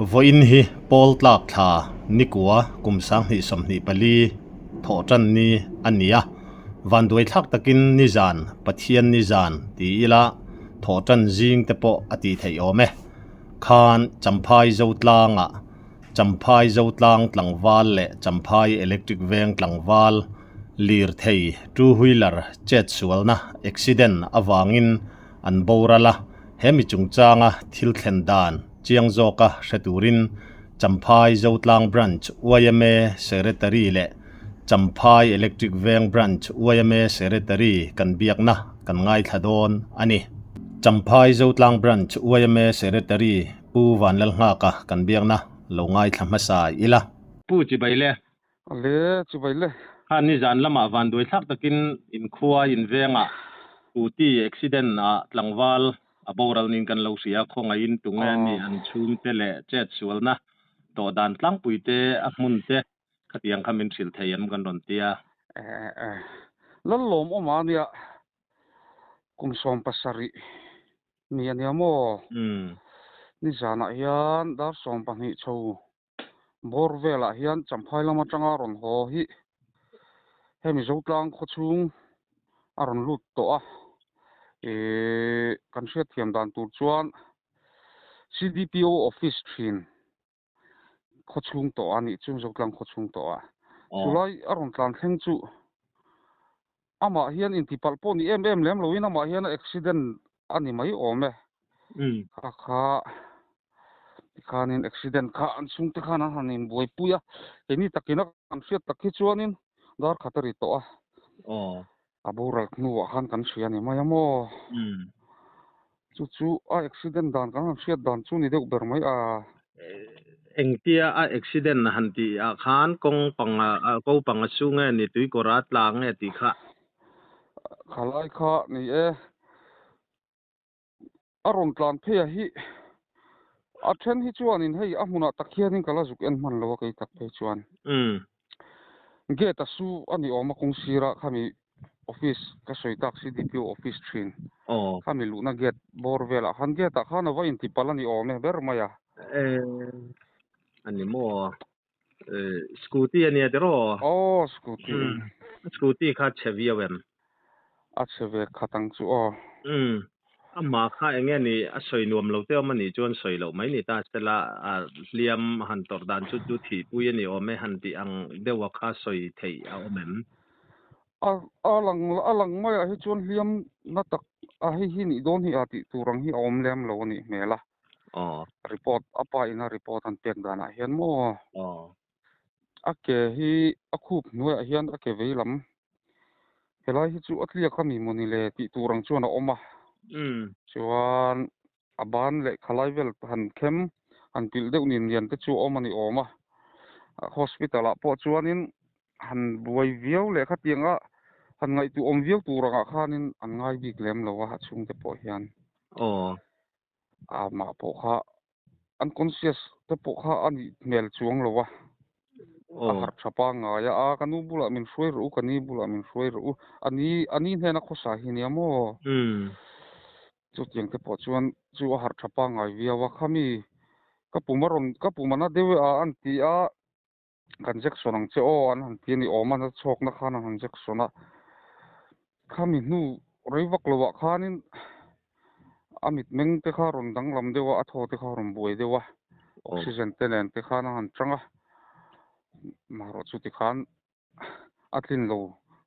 Vawiin hi Pawl tlak thla nikua kum 2024 thawhtan ni a ni a, vanduai thlak takin nizan Pathian nizan ti ila thawhtan zing te pawh a tih theih awm e. Khan Champhai Zotlangah Champhai Zotlang tlangval leh Champhai Electric Veng tlangval lirthei two wheeler chet sualna accident avangin an boral a, he mi chungchanga thil thlen dan chiang zawka hre turin Champhai Zotlang Branch yma Secretary leh Champhai Electric Veng Branch yma Secretary kan biakna kan ngaithla dawn a ni. Champhai Zotlang Branch yma Secretary Pu Vanlalnghaka kan biakna lo ngaithla hmasa ila. Pu Chibai le. Ale, Chibai le. Kha nizan lamah vanduai thlak takin inkhua invengah Scooty accident ah tlangval a boral nin kan lo hria, khawngaihin tunge ni an chhungte leh chet sualna tawh dan tlangpui te a hmun te khatiang kha min hrilh thei em kan rawn ti a. Lallawm awm a nia kum 17 ni a nia maw? Nizanah hian dar 12 chho bawr velah hian Champhai lam atanga rawn haw hi hemi Zotlang khawchhung a rawn lut tawh a, kan hriatthiam dan tur chuan CDPO office thin khawchhung tawh a nih chu Zotlang khawchhung tawh a. Chulai a rawn tlan thleng chu amah hian intipalh pawh ni em em lem loin amah hian a accident a ni mai awm e. Kha kha tikhanin accident kha an chhungte khan an han inbuaipui a, keini takin a kan hriat tak hi chuanin dar khat a ri tawh a. A boral hnuah khan kan hria a ni mai a maw? Chu chu a accident dan kan han hriat dan chu ni deuh ber mai a. Engtia a accident han tih ah khan kawng panga ko panga chu nge ni tuikawra tla nge tih kha? Khalai kha ni e. A rawn tlan phei a hi a then hi chuanin hei a hmunah tak hianin ka la zuk en hman lo a kei tak phei chuan. Gate a su a ni awm a kawng sirah khami office ka sawi tak CDPO office thin khami luhna gate bawr velah khan gate ah khan a va intipalh a ni awm e ber mai a. A ni maw? Scooty a nia tiraw? Aw scooty. Scooty kha chhe viau em? A chhe ve khat ang chu aw. Amah kha eng nge ni a sawi nuam lo te awm a nih chuan sawi loh mai ni ta sela a hliam han tawrh dan chu chu thihpui a ni awm e han tih ang deuha kha sawi theih a awm em? A a lang a lang maiah hi chuan hliam na tak a hei hi nih dawn hi a tih tur ang hi a awm lem lo a nih hmel a. Report a pa ina report an pek danah hian maw a ke hi a khup hnuaiah hian a ke vei lam helai hi chu a tliak a mi mawni le tih tur ang chuan a awm a chuan a ban leh khalai vel han khem han pilh deuh nin lian te chu a awm a ni awm a hospital ah pawh chuanin han buai viau leh khatianga han ngaihtuah awm viau tur angah khanin an ngai bik lem lo a a chhungte pawh hian. Amah pawh kha unconscious te pawh kha a nih hmel chuang lo a, a harh tha pangngai a, a ka nu bulah min hruai rawh u, ka ni bulah min hruai rawh u, a ni a ni hnena khawsa hi nia maw? Chutiang te pawh chuan chu a harh tha pangngai viau a, khami ka pum a rawn ka pum a na deuh e a an ti a, kan Jackson ang che aw an han ti a ni awm a, na chhawkna khan an han Jackson a, khami hnu rei vak lo ah khanin a mitmeng te kha rawn danglam deuh a, a thaw te kha rawn buai deuh a, oxygen te nen te khan a han tang a, marawh chu tikhan a tlin lo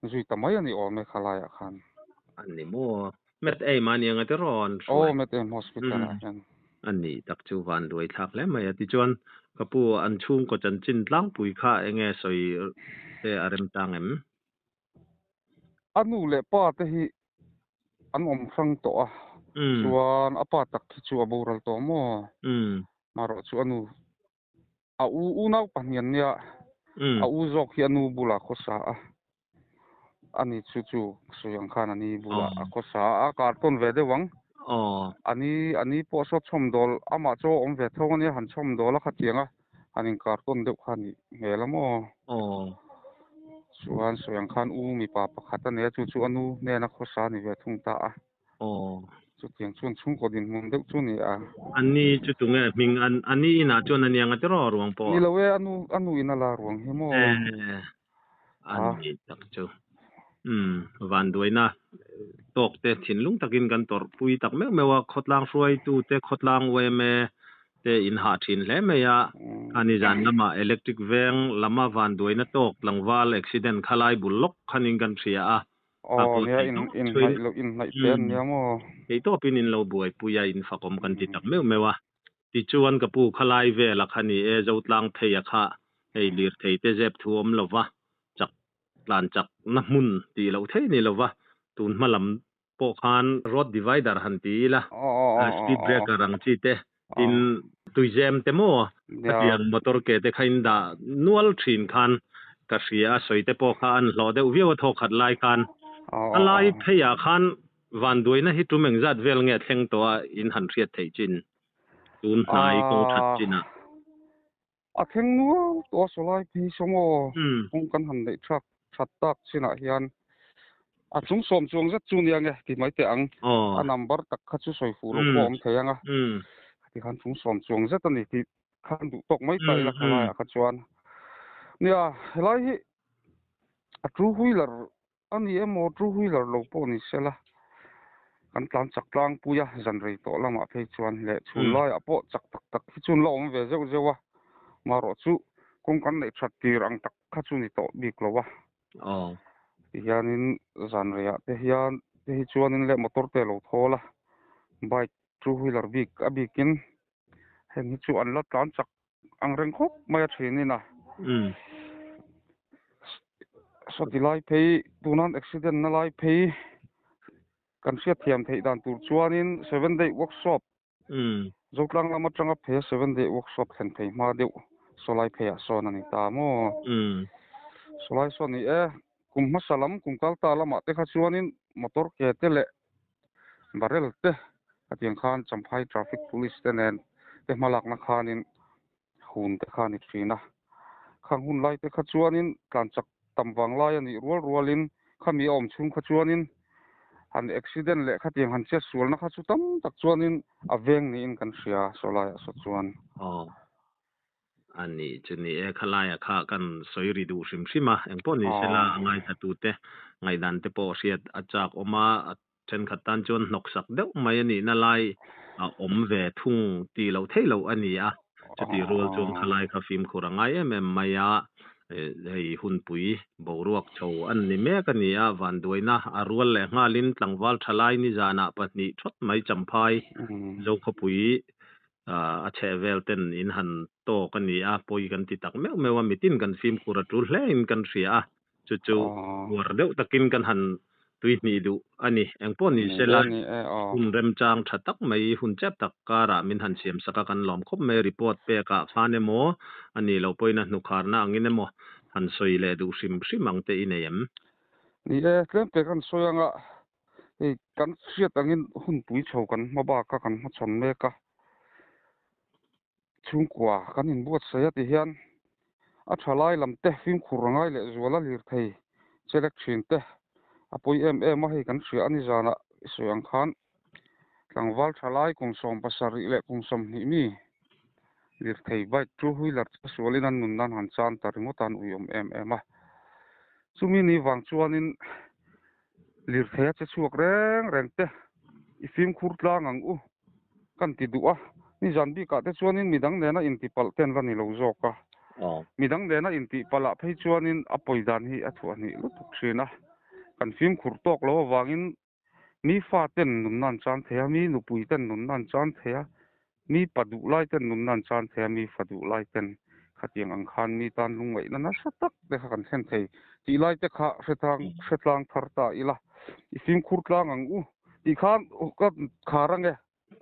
zui ta mai a ni awm e khalaiah khan. A ni maw? Met ei mahni anga te rawn hruai. Aw, Met Aim Hospital ah hian. A nih tak chu van duai thlak hle mai a. Tichuan, ka pu an chhungkaw chanchin tlangpui kha enge sawi te a remchang em? A nu leh pa te hi an awm hrang tawh a, chuan a pa tak hi chu a boral tawh maw? Marawh chu a nu A u unau pahnih an nia, a u zawk hi a nu bulah khawsa a, ani chu chu sawi ang khan a ni bulah a khawsa a, a kartawn ve deuh ang. A ni a ni pawh saw chhawmdawl amah chu a awm ve tho ania han chhawmdawl a khatiang a, han inkartawn deuh kha a nih hmel a maw? Chuan sawi ang khan u mipa pakhat a nei a, chu chu a nu hnena khawsa a ni ve thung ta a. Chutiang chuan chhungkaw dinhmun deuh chu ni a. A ni chu tunge hming an a ni inah chuan a niang a tiraw ruang pawh? Ni lo e, a nu a nu in a la ruang hi maw? E, a ni tak chu. Umm, vanduaina tawk te thinlung takin kan tawrh pui tak meuh meuh a, khawtlang hruaitu te, khawtlang yma te in hah thin hle mai a, khani zan lama electric veng lama vanduaina tawk tlangval accident kha lai bul lawk khanin kan hria a, Aw nia in in hnaih loh in hnaih te an nia maw? Kei tawpin in lo buaipui a, in fakawm kan ti tak meuh meuh a. Tichuan ka pu khalai vela kha ni e, Zotlang pheia kha hei lirthei te zep thu awm lova chak tlan chak na hmun tih loh theih ni lova tun hma lam pawh khan road divider han ti ila, speed breaker ang chi te, tin tuizem te maw khatiang motor ke te kha in dah nual thin khan ka hria a, sawi te pawh kha an hlawh deuh viau a thawk khat lai khan a lai pheiah khan vanduaina hi tum engzat vel nge thleng tawh a in han hriat theih chin tun hnai kawng that chinah. A thleng nual tawh a sawlai phei saw maw? Kawng kan han neih thlak that tak chinah hian a chung sawm chuang zet chu nia nge ti mai teh ang. A number tak kha chu sawi fuh loh pawh a awm thei ang a. Tikhan chung sawm chuang zet a ni tih khan duh tawk mai ta ila khalaiah kha chuan. Nia, helai hi a two wheeler A ni emaw two wheeler lo pawh ni sela, kan tlan chak tlangpui a, zan rei tawh lamah phei chuan leh chhun laiah pawh chak tak tak hi chuan la awm ve zeuh zeuh a, marawh chu kawng kan neih that tir ang tak kha chu ni tawh bik lo a. Tihianin zan reiah te hian te hi chuanin leh motor te lo thawl a, bike two wheeler bik a bikin heng hi chu an la tlan chak ang reng khawp mai a thinin a. Sawti lai phei tunan accident na lai phei kan hriat thiam theih dan tur chuanin seven day workshop Zotlang lam atanga phei a seven day workshop thlen phei hma deuh sawlai pheiah sawn a ni ta maw. Sawlai sawn ni e kum hmasa lam kum kal ta lamah te kha chuanin motor ke te leh Barrel te hetiang khan Champhai Traffic Police te nen te hmalakna khanin hun te kha a ni thin a. Khang hun lai te kha chuanin tlan chak tam vang lai a nih rual rualin khami a awm chhung kha chuanin han accident leh khatiang han chet sualna kha chu tam tak chuanin a veng niin kan hria sawlaiah saw chuan. Aw. A ni chu ni e, khalaia kha kan sawi ri duh hrim hrim a, engpawh ni sela a ngaithlatute ngaihdan te pawh hriat a chak awm a, a thenkhat tan chuan hnawksak deuh mai a nihna lai a awm ve thung tih loh theih loh a ni a, chutih rual chuan khalai kha fimkhur a ngai em em mai a, hei hunpui boruak chho an ni mek a ni a, vanduaina a rual leh nghalin tlangval thalai nizanah pahnih thawt mai Champhai Zokhawpui a chheh vel ten in han tawk a ni a, pawi kan ti tak meuh meuh a, mitin kan fimkhur a tul hle in kan hria a, chu chu uar deuh takin kan han tui hnih duh a ni. Engpawh ni se la, hun remchang tha tak mai hun chep tak karah min han siam sak a, kan lawm khawp mai, report pek ah khan emaw a nih loh pawhin a hnukharna angin emaw han sawi leh duh hrim hrim ang te i nei em? Ni e, tlem te kan sawi anga Hei kan hriat angin hunpui chho kan hma bak a, kan hmachhawn mek a, chhungkua kan inbuatsaih a ti hian a tha lai lam te fimkhur a ngai leh zual a lirthei chelek thin te a pawi em em a, hei kan hria a ni zanah i sawi ang khan tlangval tha lai kum 70 leh kum 20 mi lirthei bike two wheeler te sualin an nun nan han chan ta ringawt a an uiawm em em a, chumi ni vang chuanin Lirthei a che chhuak reng reng te i fimkhur tlang ang u kan ti duh a, nizan bikah te chuanin midang nena intipalh te an la ni lo zawk a, midang nena intihpalh ah phei chuanin a pawi dan hi a chhuah hnih lutuk thin a, kan fimkhur tawk lo avangin mi fa ten nunna an chan thei a, mi nupui ten nunna an chan thei a, Mi pa duh lai ten nunna an chan thei a, mi fa duh lai ten khatiang ang khan mi tan lungngaihna nasa tak te kha kan thlen thei tih lai te kha hretlang hretlang thar ta ila, i fimkhur tlang ang u tih khan ka khar ang e.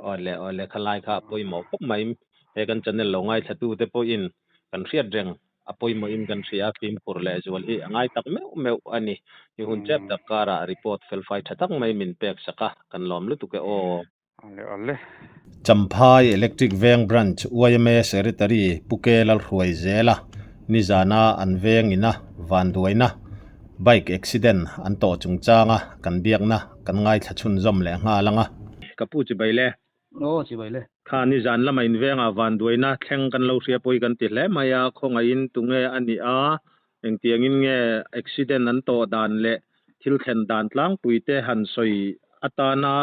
Awle awle khalai kha a pawimawh khawp mai, he kan channel lo ngaithlatu te pawhin kan hriat reng a pawimawhin kan hria a, fimkhur leh zual hi a ngai tak meuh meuh a ni. I hun tep tak karah report felfai tha tak mai min pek sak a, kan lawm lutuk e aw. Champhai Electric Veng Branch yma Secretary Pu Ke Lalhruai zela nizana an veng ina vanduaina bike accident an tawh chungchanga kan biakna kan ngaithla chhunzawm leh nghal ang a. Ka pu chibai le. Aw chibai le. Kha nizan lama invenga vanduaina thleng kan lo hria pawi kan ti hle mai a, khawngaihin tunge a nih a, engtiangin nge accident an tawh dan leh thil thlen dan tlangpui te han sawi atana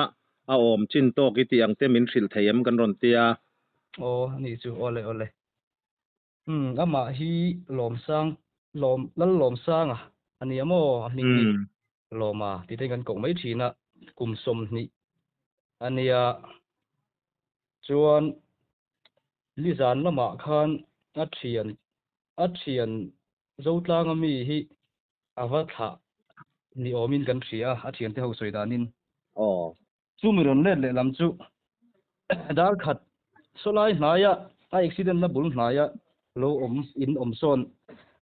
a awm chin tawk i tih ang te min hrilh thei em kan rawn ti a. Aw anih chu awle awle. Umm amah hi Lawmsang Lawm Lallawmsanga a nia maw a hming hi Lawma tih te kan koh mai thin a kum 20 a nia chuan Lizan lamah khan a thian a thian Zotlanga mi hi a va thlah ni awmin kan hria a a thiante ho sawi danin. Aw. Chumi rawn let leh lam chu dar khat sawlai hnaia a accident na bul hnaia lo awm in awm sawn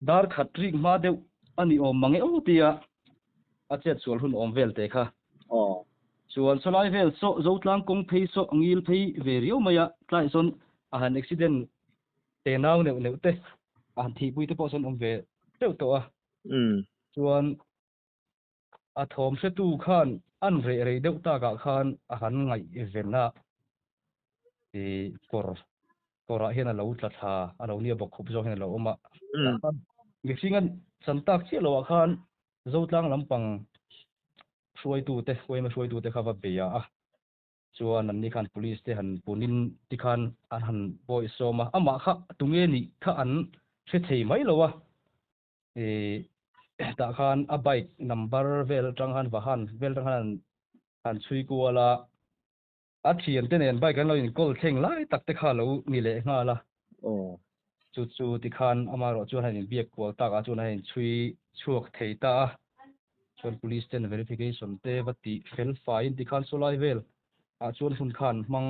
dar khat rik hma deuh a ni awm mang e aw tia a chet sual hun awm vel te kha. Aw. Chuan sawlai vel saw Zotlang kawng phei saw ngil phei ve riau mai a tlai sawn a han accident te nau neuh neuh te a han thihpui te pawh sawn awm ve teuh tawh a. Chuan A thawm hretu khan an reh rei deuh takah khan a han ngaihven a, i kawr kawrah hian a lo tla thla, a lo nia bawk khup zawk hian a lo awm a. Tah khan mihring a chan tak chiah loah khan Zotlang lampang hruaitute, yma hruaitute kha va bei a, chuan anni khan police te han punin tikhan an han bawi sawm a, amah kha tunge nih kha an hre thei mai lo a. Ih tah khan a bike number vel atang khan vahan vel atang khan an han chhui kual a, a thiante nen bike an lo inkawl thleng lai tak te kha lo ni leh nghal a. Aw. Chu chu tikhan amaherawh chuan han inbiak kual takah chuan a inchhui chhuak thei ta a, chuan police ten verification te va tih fel faiin tikhan sawlai vel ah chuan hun khan hmang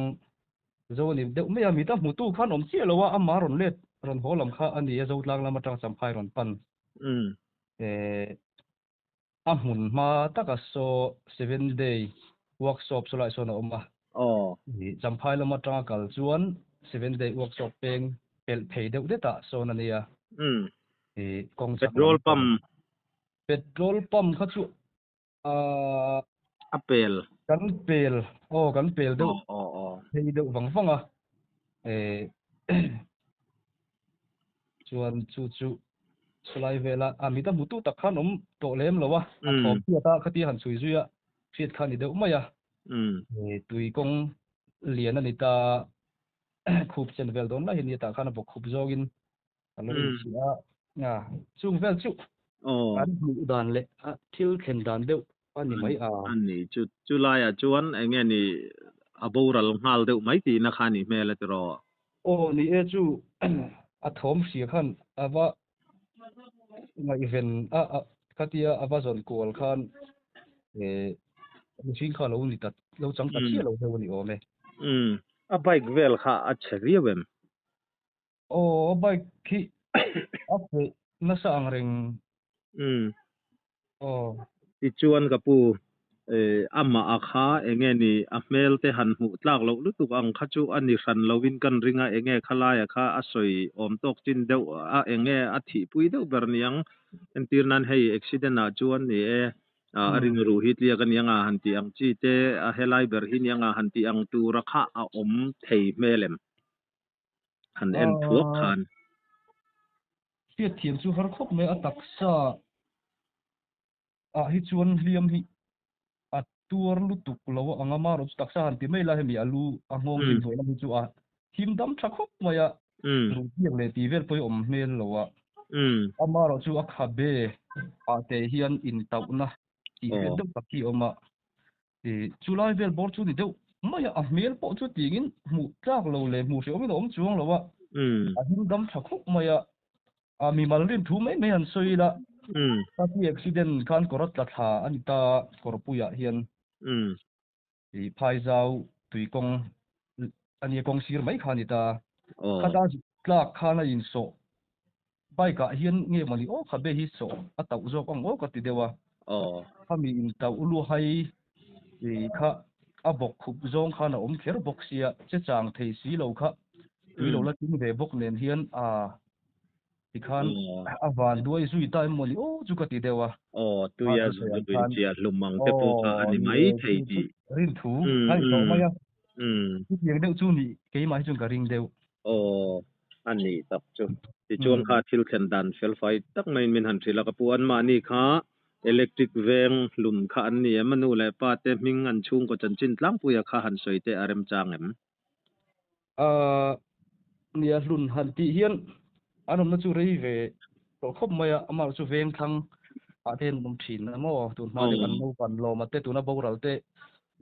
Zo a ni deuh mai a, mita hmutu khan awm chiah lo a, amah rawn let rawn haw lam kha a ni a, Zotlang lam atang Champhai rawn pan. Eh, a hmun hma taka saw Seven Day Workshop saw lai sawn a awm a. Aw. Champhai lam atanga kal chuan Seven Day Workshop peng pelh phei deuh detah sawn a nia. Eh, kawng chak Petrol lampang. pump. Petrol pump kha chu Ahh. A pel. Kan pel, aw kan pel deuh. Aw aw aw. Phei deuh vang vang a. Eh chuan chu chu chulai vela a mit a hmutu tak khan awm tawh lem lo a. A thawm hriat a khatia han chhui zui a hriat kha a ni deuh mai a. Eh tui kawng lian a ni ta khup chen vel dawn lai hi ni a tah khan a bawk khup zawngin a lo inchhiah a, a chung vel chu an hmuh dan leh a thil thlen dan deuh a ni mai a. A ni, chu chu laiah chuan eng nge ni a boral nghal deuh mai tihna kha a nih hmel a tiraw? Aw ni e, chu a thawm hria khan a va ngaihven a, khatia a va zawn kual khan mihring kha lo ni ta, lo chang ta chiah lo deuh a ni awm e. Umm, a bike vel kha a chhe viau em? Aw a bike khi a feh nasa ang reng. Umm. Aw. Tichuan ka pu eh amah a kha enge ni a hmel te han hmuh tlak loh lutuk ang kha chu a ni hran lo in kan ring a enge khalai a kha a sawi awm tawk chin deuh a enge a thihpui deuh ber niang entir nan hei accident ah chuan ni e a ring ruh hi tliak a niang a han tih ang chi te a helai ber hi niang a han tih ang tur a kha a awm thei hmel em? Han en thuak khan. Hriat thiam chu har khawp mai a taksa ah hi chuan hliam hi a tuar lutuk lo a ang a marawh chu taksa han ti mai la hemi a lu a nghawng chin hnuai lam hi chu a him dam tha khawp mai a ruh biak leh tih vel pawh hi awm hmel lo a amarawh chu a khabe ah te hian intauhna tih hriat deuh tak hi a awm a. Ih, chu lai vel bawr chu ni deuh mai a, a hmel pawh chu tingin hmuh tlak lo leh hmuh hrehawmin a awm chuang lo a, a him dam tha khawp mai a, a mimal rin thu mai mai han sawi ila, ka pi accident khan kawr a tla thla a ni ta a, kawrpuiah hian ih phaizau tui kawng a nia kawng sir mai kha a ni ta, khata tlak khan a insawh Bike ah hian nge mawni aw kha be hi sawh a tauh zawk ang aw ka ti deuh a. Khami in tauh luhai kha a bawk khup zawng khan a awm kher bawk sia, che chang thei si lo kha tui lo la ting ve bawk nen hian a Tikhan a van duai zui ta em mawni aw chu ka ti deuh a. Aw, tuia zui chiah hlum ang te pawh kha a ni mai thei tih. Rin thu a ni tawh mai a. Chutiang deuh chu nih keimah hi chuan ka ring deuh. Aw, a nih tak chu. Tichuan kha thil thlen dan fel fai tak maiin min han hrilh a, ka pu anmahni kha electric veng hlun kha an ni em? A nu leh pa te hming an chhungkaw chanchin tlangpuia kha han sawi teh a remchang em? Ahh nia hlun han tih hian an awmna chu rei ve tawh khawp mai a, amah chu veng thlang ah te hian an awm thin a maw, tun hma deuh an naupan lawm a te tuna boral te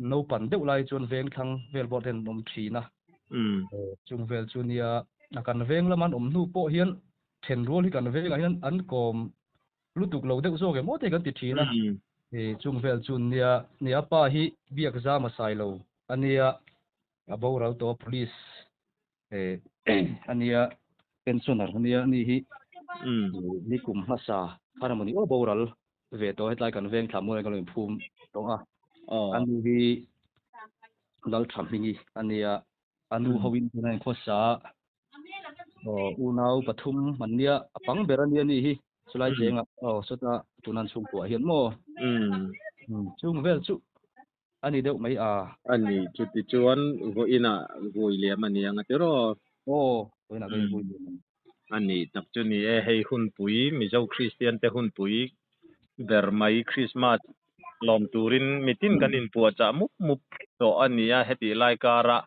naupan deuh lai chuan veng thlang vel bawr te hian an awm thin a, chung vel chu nia kan veng lama an awm hnu pawh hian then rual hi kan vengah hian an kawm lutuk lo deuh zawk em aw te kan ti thin a, chung vel chu nia nia pa hi biak zam a sai lo a nia. A boral tawh a police eh ania pensioner ania ani hi ni kum hmasa khan amawni aw boral ve tawh hetlai kan veng thla mual kan lo inphum tawh a anu hi Laltha hmingi ania anu hoin tuna in khawsa aw unau pathum an nia a pang ber ania ani hi chulai chengah aw sawta tuna an chhungkuah hian maw chung vel chu A ni deuh mai a. A ni, chuti chuan vawiinah vui liam a ni ang a ti raw? Aw, vawiinah ka invui liam ang. A ni tak chu ni e, hei hunpui, Mizo Kristian te hunpui ber mai Krismas lawm turin mitin kan inpuahchah mup mup tawh a ni a, hetih lai karah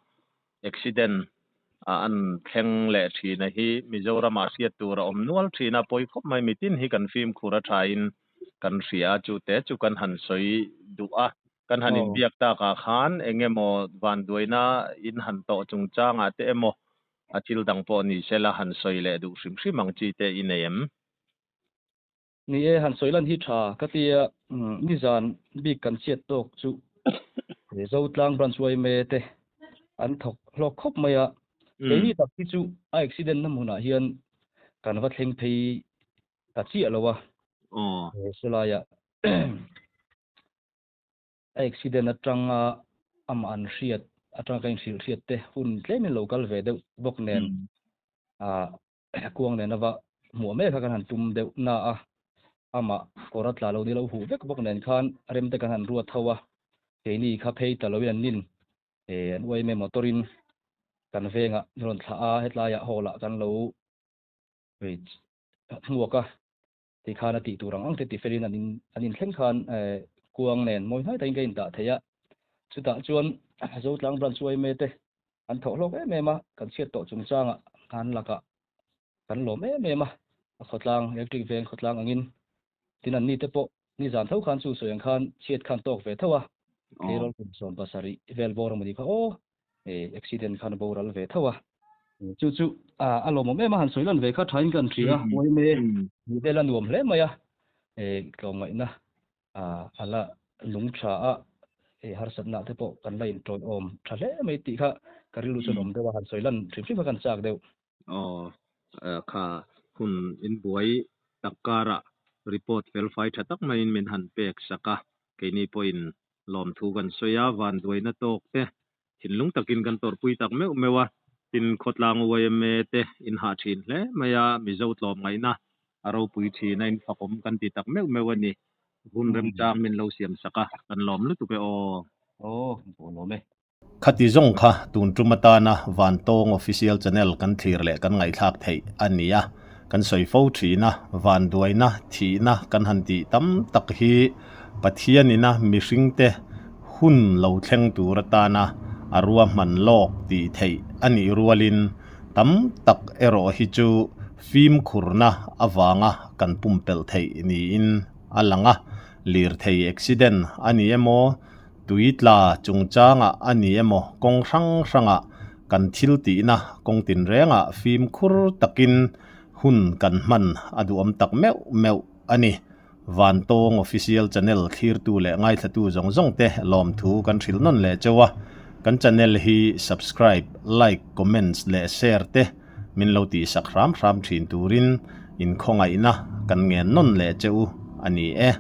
accident a an thleng leh thin a hi Mizoramah hriat tur a awm nual thin a, pawi khawp mai mitin hi kan fimkhur a thain kan hria a, chute chu kan han sawi duh a, kan han inbiak takah khan eng emaw vanduaina in han tawh chungchangah te emaw a thil dang pawh ni sela han sawi leh duh hrim hrim ang chi te i nei em? Ni e, han sawi lan hi tha ka ti a, nizan bik kan chhiat tawk chu Zotlang Branch yma te an thawk hlawk khawp mai a, keini tak hi chu a accident na hmunah hian kan va thleng phei ta chiah lo a, sawlaiah A accident atanga amah an hriat atanga ka inhrilh hriat te hun tlemin lo kal ve deuh bawk nen ah kuang nen ava hmuah mek kha kan han tum deuh na a, amah kawr a tla lo ni lo huh vek bawk nen khan rem te kan han ruat ho a, keini kha phei ta loin an nin an uaime motor in kan vengah an rawn thlah a, hetlaiah hall ah kan lo hmuak a. Ti khan a tih tur ang ang te ti felin an in an inthleng khan kuang nen mawi hnai takin ka indah thei a. Chutah chuan Zotlang Branch yma te an thawh hlawk em em a, kan chhiat tawh chungchangah an lakah kan lawm em em a, a khawtlang electric veng khawtlang angin tin an ni te pawh nizan tho khan chu sawi ang khan chhiat khan tawk ve tho a, tleirawl kum 17 vel bawr amawni kha aw accident khan a boral ve tho a. Chu chu a lawmawm em a, han sawi lan ve kha thain kan hria, yma ni vel a nuam hle mai a, tlawmngaihna a la nung tha a, harsatna te pawh kan la intawiawm tha hle mai tih kha ka rilru chuan awm deuh a, han sawi lan hrim hrim kha kan chak deuh. Aw, kha hun inbuai tak karah report felfai tha tak maiin min han pek sak a, keini pawhin Lawmthu kan sawi a, vanduaina tawk te thinlung takin kan tawrhpui tak meuh meuh a, tin khawtlang yma te in hah thin hle mai a, Mizo tlawmngaihna a ropui thin a, in fakawm kan ti tak meuh meuh a ni. Hun remchang min lo siam sak a, kan lawm lutuk e aw. Aw, kan pawh lawm e. Khati zawng kha tun tum atana Vantawng Official Channel kan thlir leh kan ngaihthlak theih a ni a, kan sawi fo thin a, vanduaina, thihna kan han tih tam tak hi Pathianina mihringte hun lo thleng tur atana a ruahman lawk tih theih a nih rualin tam tak erawh hi chu fimkhurna avanga kan pumpelh theih niin a lang a, lirthei accident a ni emaw, Tui tla chungchangah a ni emaw kawng hrang hrangah kan thil tihna kawng tinrengah fimkhur takin hun kan hman a duhawm tak meuh meuh a ni. Vantawng Official Channel thlirtu leh ngaithlatu zawng zawng te lawmthu kan hrilh nawn leh cheu a, kan channel hi subscribe, like, comments leh share te min lo tihsak hram hram thin turin inkhawngaihna kan ngen nawn leh cheu a ni e.